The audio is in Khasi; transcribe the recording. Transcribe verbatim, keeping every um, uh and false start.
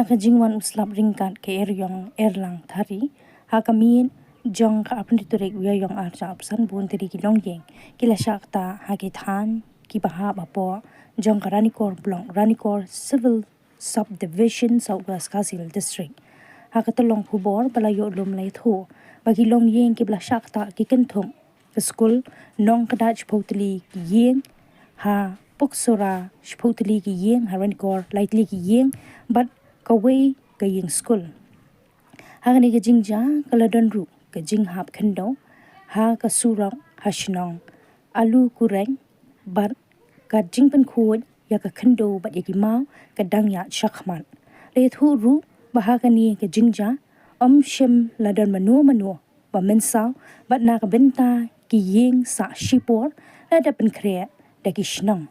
Ka jingwan u slap ryngkat ka Eriong Erlang Thari ha ka miet jong ka arphew tarik u Ïaiong arhajar arphew san, bun tylli ki longïing ki la shah ktah ha ki thaiñ kiba hap hapoh jong ka Ranikor Block, Ranikor Civil Subdivision, South West Khasi Hills District. Ha ka tyllong khubor ba la ïoh lum la ïathuh ba ki longïing kiba la shah ktah ki kynthup ka skul Nongkdait shiphew tylli ki ïing, ha Puksura shiphew tylli ki ïing, ha Ranikor lai tylli ki ïing bad kawei ka ïing skul. Ha kane ka jingjia ka la don ruh ka jinghap khyndew ha ka surok ha shnong Alukureng bad ka jingpynkhuid ïa ka khyndew bad ïa ki maw ka dang ïaid shakhmat. La ïathuh ruh ba ha kane ka jingjia ym shym la don mano mano ba mynsaw bad na ka bynta ki ïing sah shipor la dep pynkhreh da ki shnong.